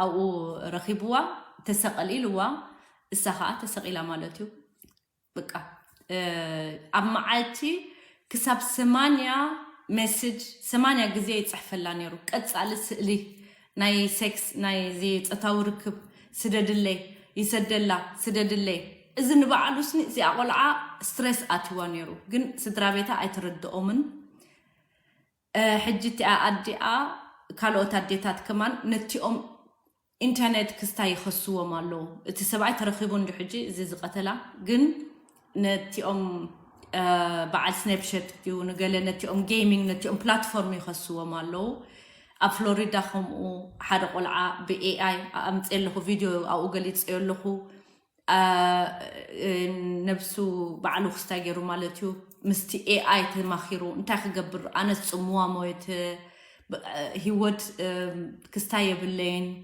ኣብኡ ረኺብዋ፣ ተሰቐል ኢልዋ፣ እሳ ከዓ ተሰቒላ ማለት እዩ። በቃ ኣብ መዓልቲ ክሳብ ሰማንያ ሜሴጅ ሰማንያ ግዜ ይፅሕፈላ ነይሩ። ቀፃሊ ስእሊ ናይ ሴክስ ናይ ጾታዊ ርክብ ስደድለይ፣ ይሰደላ፣ ስደድለይ። እዚ ንባዕሉ ስኒ እዚኣ ቆልዓ ስትረስ ኣትዋ ነይሩ፣ ግን ስድራ ቤታ ኣይተረድኦምን። ሕጂ እቲኣ ኣዲኣ ካልኦት ኣዴታት ከማን ነቲኦም ኢንተርኔት ክስታይ ይኸስዎም ኣለዉ። እቲ ሰብኣይ ተረኺቡ እንዲ ሕጂ እዚ ዝቐተላ ግን ነቲኦም በዓል ስናፕሸት ድዩ ንገለ ነቲኦም ጌሚንግ ነቲኦም ፕላትፎርም ይኸስዎም ኣለዉ። ኣብ ፍሎሪዳ ከምኡ ሓደ ቆልዓ ብኤኣይ ኣምፅየ ኣለኹ፣ ቪድዮ ኣብኡ ገሊፀዮ ኣለኹ። ነብሱ ባዕሉ ክስታይ ገይሩ ማለት እዩ። ምስቲ ኤኣይ ተማኺሩ እንታይ ክገብር፣ ኣነስ ፅምዋ ሞየት፣ ህይወት ክስታይ የብለይን፣